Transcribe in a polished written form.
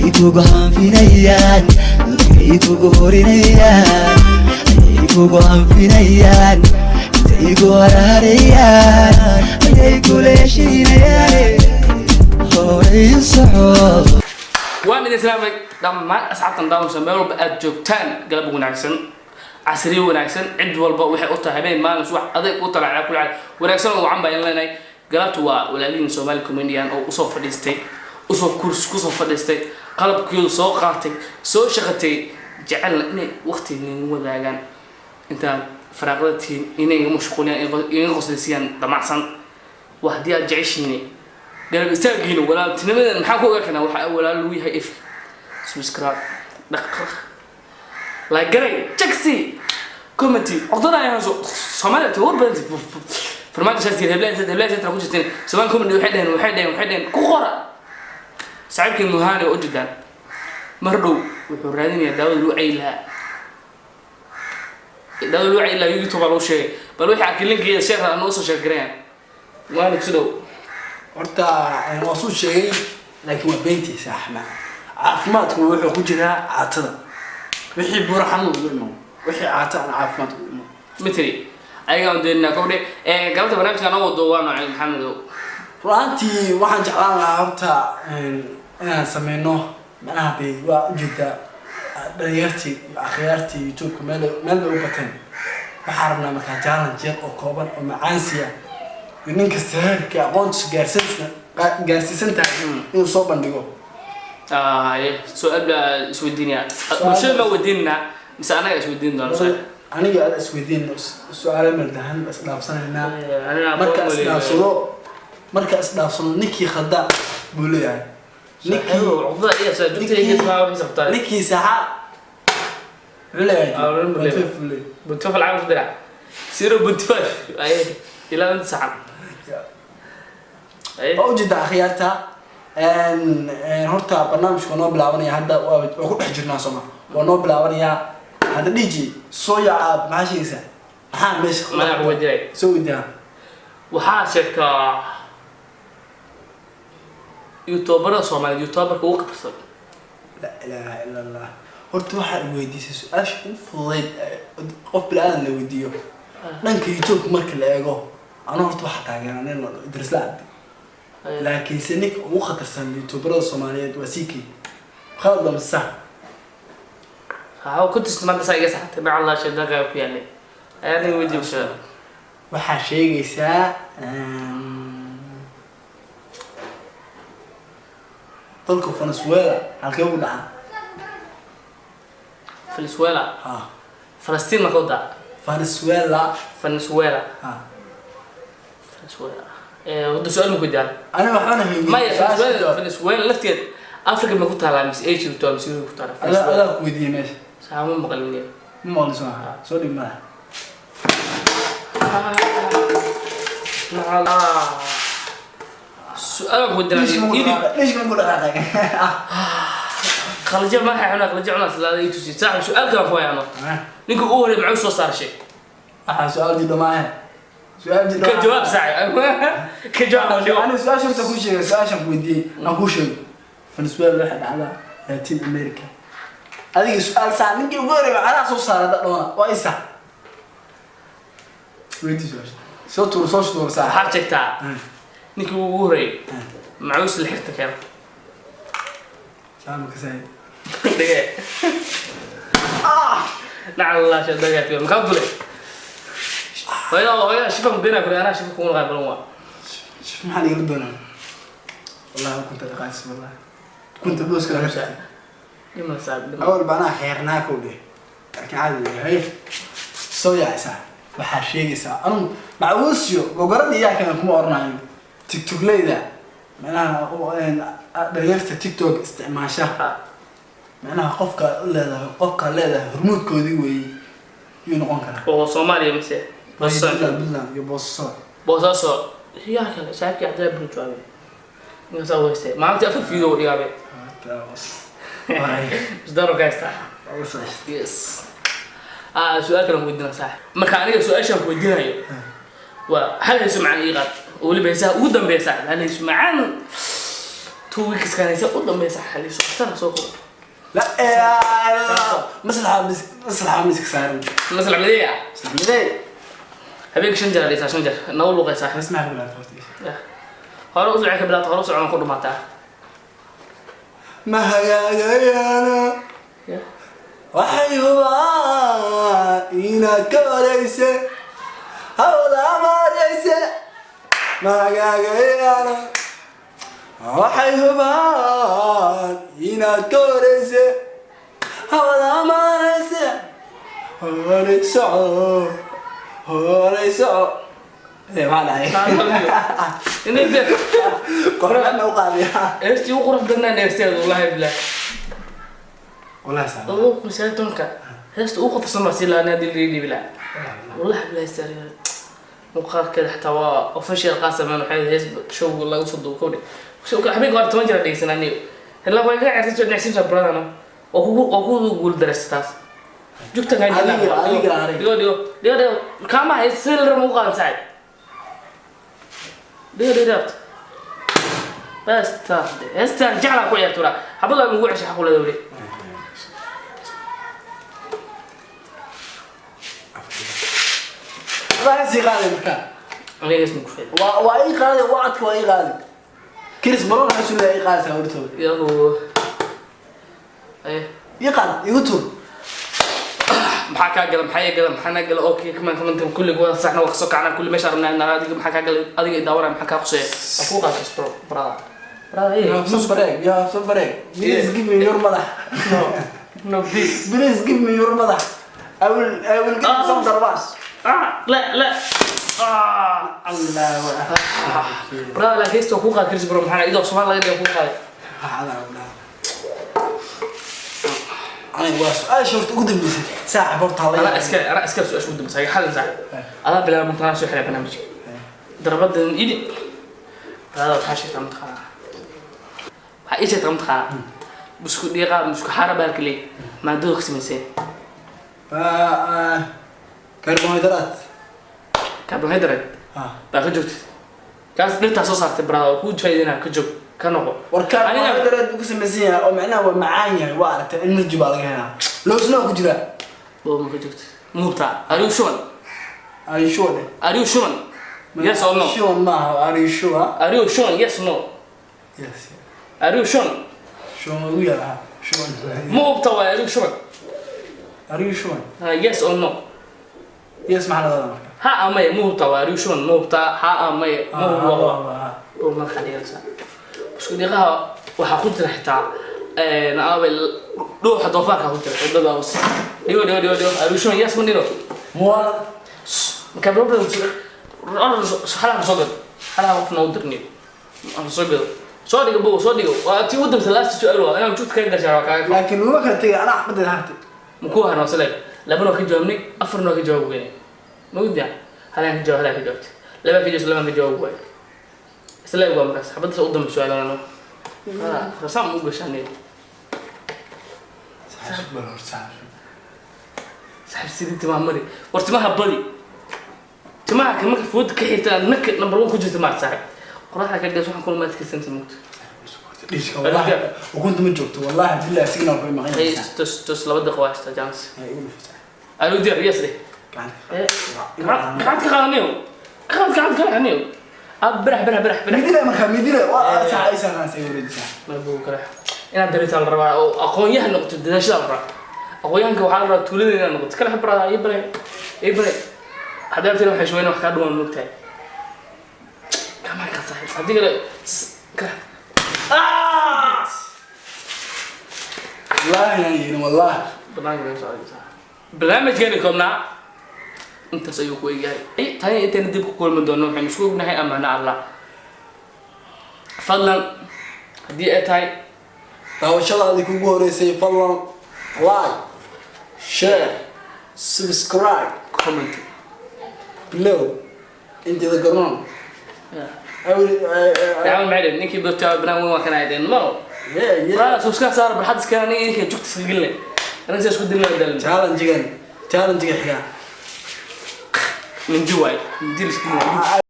Ayay kugu hanfinayaan, intay kugu horinayaan, ayay kugu hanfinayaan, intay ku haraarayaan, ayay kula heshiinayaan. Horay u soco. Waan idin islaamay dhammaan asxaabtan daawanaysa meel walba aad joogtaan. Galab wanaagsan, casriyo wanaagsan, cid walba waxay u tahay habeen, maalin, subax adeeg u tala. Calaa kulli xaal, wanaagsan oo wacan baan leenahay. Galabtu waa walaalihiin Somali Comedian oo usoo fadhiistay, usoo kurs kusoo fadhiistay, qalabkoodu soo qaatay, soo shaqatay, jecelna inay waqti idin wadaagaan intaad faraaqada tihiin, inay iga mashquuliyaan, iga qoslaysiiyaan damacsan. Waa haddii aad jeceshihiin garab istaagiina walaaltinimadan. Maxaan ku ogaan karnaa waxaa walaal lagu yahay? If subscribe dhaqaq, like garay, jagsi, comment, codada ay hayso Soomaaliya war badan, farmaajo shaasi, heblaha heblaha inta ku jirteen Soomaali comedy, waxay dhaheen ku qora. Saaxiibkii Muhaani oo ujeedaan mar dhow wuxuu raadinayaa daawada lagu cayi lahaa, daawada lagu cayi lahaa. YouTube baa lagu sheegay, bal wixii arkay linkigeeda sheekha noo soo sheeg garayaan waana ku dhow. Horta waa suu sheegay, laakiin waa beentiisa. Axmed, caafimaadku wuxuu ku jiraa caatada. Wixii buura xanuun ugu imo, wixii caata aan caafimaad ugu imo. Mitri ayagaan doonaa kowdhe ee galabta barnaamijka noo wado waa noocay, Maxamedow? Run-aantii waxaan jeclaan lahaa horta inaan sameyno, macnaha dee waa ujeedaa dhalinyartii iyo akhyaartii YouTube-ka meel meel bay u bateen. Waxaan rabnaa markaa challenge yar oo kooban oo macaansi ah iyo nin kasta heerka aqoontiisa gaarsiisan tahay inuu soo bandhigo. Aye, su-aal baa isweydiinaya. Bulshada ma weydiinaa mise anaga isweydiin doona su-aal? Aniga aad isweydiin su-aalo maldahan isdhaafsanaynaa. Aniga Marka isdhaafsado, marka isdhaafsano, ninkii khalda buu leeyahay, ninkii cuqdada iyo soo ninkii saxa muxuu leeyahay? Ah, wuxuu leeyahay. 0.5 buu leeyahay. 0.5 lacag ku dira, 0.5 aye ilaa inta saxan aye. Waa ujeeda akhyaarta, horta barnaamijku waa noo bilaabanaya hadda. Waa ku dhex jirnaa sooma? Waa noo bilaabanayaa hadda. DJ soo yaaca, maxaa sheegaysaa? Maxaa meesha Madaxa ku weydiinay. Soo weydiinaa. Waxaa sheegtaa youtuberada Soomaaliyeed youtuberka ugu khatarsan. Laa ilaaha ila Allah. Horta waxaa i weydiisay su-aasha ugu fududeyd ee qof bini-aadan la weydiiyo. Dhanka YouTube marka la eego, anu horta waxaa taageeraa nin la dhaho Idris Lacabdi, laakiinse ninka ugu khatarsan youtuberada Soomaaliyeed waa CK. Khalad ama sax? Waxaa ku tusta maanta saa iga saxantay maca Allah shaydaanka ku yaalay ayaa nin weydiiyo bulshada. Waxaa sheegaysaa dalka Venezuela halkee u dhacaa? Venezuela? Ha. Falastiin ma ka wadaa? Venezuela. Venezuela. Ha. Venezuela wadda su-aal ma ku weydiiyaan? Aniga waxbana haynin. Maya, Venezuela, Venezuela lafteed Africa ma ku taalaa mise Asia ku taalaa mise Europe ku taalaa Venezuela? Adaa ku weydiiyey meesha. Saama maqlin. Ma maqlin soo aha. Soo dhig madaxa. Su-aal ku weydiinaa. Dhiishka ma ku dhaqaaqay? Qaljo ma xuna, qaljo cuna salaada ii tusi saaxib. Su-aal kale ku hayaano: ninka ugu horreeya muxuu soo saaray shay? Waxaa su-aal jidho maahe, su-aal jidho. Ka jawaab saaxib, ka jawaab. Aniga su-aasha horta kuu sheegay, su-aashan ku weydiiyey aan kuu sheego. Venezuela waxay dhacdaa Latin America. Adiga su-aal saa, ninkii ugu horreeyay macnaha soo saaray hadda dhoona waa isa. Weydii su-aasha, soo tuur, soo tuur saa. Waxaad sheegtaa ninkii ugu horreeyay macuus la xirta keena. Saama kasay. Dhige nacal Allah shadagaati maxaa dulay hooyada, hooyada shifa ku beenaa kule, anaa shifa kuma laqaan balan waa. Shif maxaa igala doonaa? Wallahi kunta dhaqaas, wallahi kunta booska laga shaqay. Dhima saaxib, dhima. Awal baanaa xeernaa kow dheh, laakiin caadi yahay. Soo yaacaysaa, waxaa sheegaysaa anu macawiisyo gogoradii yaa kale kuma oranayo. Tiktokleyda, macnaha dhalinyarta TikTok isticmaasha, macnaha qofka leedahay, qofka leedahay hormuudkoodii weeye yuu noqon karaa? Oo Soomaaliya mise Boosaaso? Puntland, Puntland iyo Boosasada. Boosaaso yaa kale? Saaxiibkii Cabdillahi buu jawaabay, ninkaasaa u haystay maalintii afar video u dhigaabe isdaaro ka haystaa. Yes, su-aal kale aan weydiinaa saaxib. Marka aniga su-aashaan ku weydiinayo waa hal heeso macaan ii qaad, oo weliba heesaha ugu dambeeya saaxib, hal heeso macaan. 2 weeks kanaysa u dambeysa xaliso tana soo qabo. La ilaaha illa Allah. Maslaxa maslaxa miska saaran. Maslax mideeya. Maslax midee. Habeenka shan jeer dhaysaa, shan jeer nagu luqaysaa. Bas maxaa bilaabta horta? Yeah. Hore u socon ka bilaabta, hore u socon ku dhumaataa. Ma hagaagayana. Yeah. Waxay hubaan inaad ka horeyse hawla mareyse. Ma hagaagayana, waxay hubaan inaad ka horeyse hawla mareyse. Horey soco, horey soco. Eh, maxaa dhacay? Inay de Korna u qaadiya. Heestii ugu qurux badnaa dhegeystayada, wallahi bilah. Wallahi saa. 2019-ka heesta ugu qatarsan baa sii lahaa haddii laga dhiibi lahaa, wallahi bilahi. Sariir muuqaalkeeda xataa waa official qaasaman, waxay hees showga lagu soo duubo kowdhe. Habeenka waa 10 jeer dhegeysan aniga ilaa waa iga certay soo dhinacsiinta brother. Oo kugu oo kugu guul daraysta taas jugta kaa. Adiga, adiga. Dhigo, dhigo, dhigo, dhigo. Kaama hay si la rabo u qaadan saaxib. Dhigo, dhigo, dhigo. Basta heestaan jeclaa ku ciyaarta walaa xabadaa lagu ceshay xaq u leedahay weli. Waa sii qaaday marka. Aniga hees ma ku faa'iido. Waa ii qaaday wacadka, waa ii qaaday. Chris Brown waxaa suu ii qaadaysaa hortooda. Iyagu ay Ii qaad, igu tuur. Maxaa kaa gala? Maxaa ii gala? Maxaa naa gala? Okay, kaman kaman kan kulli wada saxna, waa kasoo kacnaa kulli meesha rabnaa inaan. Adiga maxaa kaa gala? Adiga i daawanaya maxaa kaa quseeya? Waa kuu qaatay bro, brother, brother. You have some break, you have some break. Please give me your madax. No, no, please. Please give me your madax. I will give you some darbas. Ah, la la, ah. Allahu akbar. Brother, laakiin heesta waa kuu qaad Chris bro. Maxaa idoo Soomaali laga dhigo kuu qaaday? Aniga waa su-aasha horta ugu dambeysay saaxib, horta hala. Anaa iska su-aasha ugu dambaysa xalin saaxib. Adaa bilaaba markaan soo xiray barnaamijka darbadan idi. Brother, waxaa sheegtaa mataqaanaa, waxaa ii sheegtaa mataqaanaa busku dhiiqa, busku xaara baalka leey maadada ka samayseen. Carbohydrate. Carbohydrate baa ka joogtid kaas dhirtaa soo saartay, brother, oo kuu faa'iideynaa. Ka joog, ka noqo. War carbohydrate buu ku samaysan yahay oo macnaha waa macaan yahay, waa aragtay, energy baa laga helaa, loosna waa ku jiraa. Boo, ma ka joogtid muubtaa? Are you sure? Are you sure? Are you sure, yes or no? Sure maaha, are you sure? Are you sure, yes or no? Yes. Are you sure? Sure ugu yaraa sure. Muubta waay, are you sure? Are you sure? Yes or no? Yes, maxaa laga wadaa marka? Ha amaya muubta waa, are you sure muubta ha amaya muubta oo madaxa dhigaysa. Isku dhiqaha waxaa ku jira xitaa aabe dhuuxa doofaarka ku jira cidada hoos. Dhigo, dhigo, dhigo, dhigo. Are you sure, yes ma dhigo? Muwaad. Marka problem xalaha soo gado, xalaha qof noo dirniyo soo gado, soo dhigo bo, soo dhigo. Waa tii ugu dambaysa, last su-aal waa inaan jugta kaga gashaa, waa kaaga. Laakiin laguma kala tegay, anaa axmadeed hartay. Muku harno sale labana waa ka jawaabnay, afarna waa ka jawaab weynay ma ogdaa? Halaan ka jawaab, halaan ka jawaabtay, laba ka jawaab, labaan ka jawaab waay isla waa markaas xabadda u dambaysa su-aalano rasaan u gashaanay. Saaxiib, bal hor saaxiib. Saaxiib, sidii timaha mari. War timaha badi, timaha ka marka fooda ka xirta naka number one ku jirta maad saaxiib qoraxda ka gas waxaan kula maadkaysansa mugta. Dhiishka wallahi ukunta ma joogto, wallahi billahi signal bay maqan Hey, yahay. Tus tus laba daqiiqo waa haystaa chance. Ay, igu dhufo saaxiib. Are you there? Yes dheh. Gacanta. Gacanta ka qaadanayo, ka qaad gacanta ka qaadanayo ab barax barax barax barax. Midile marka, midile waa sax ay saaraan say wareejisaa. Ma buu kale inaad dariitaa la rabaa oo aqoon-yahan noqoto, dadaashada la rabaa. Aqoon-yahanka waxaa la rabaa tuulada inaad noqoto. Kale xibrada ii bare, ii bare. Haddii aragtayna waxay shaweyna wax kaa dhuwan moogtahay kama ka saaxiib. Haddii kale kale. Ah! Wallahi aan yeelin, wallahi. Banaanka laga socday barnaamijkeeni koobnaa intaas ayuu ku egyahay. Tani intayna dib ku kulmi doono, waxaynu isku ognahay amaano Allah. Fadlan haddii ay tahay daawashadaadii kugu horeysay, fadlan like, share, subscribe, comment below into the ground. I will dacwo maxay dhaheen ninkii bartaa barnaamij waa kana dhaheen no. Yeah. Walaal, subscribe saar barxad iska aniga ninka jugta iska gelinay aniga sidaas ku dilnaa dalin. Challenge-gan challenge-ga xiga. Mindi waay, mindi la iska gelinay.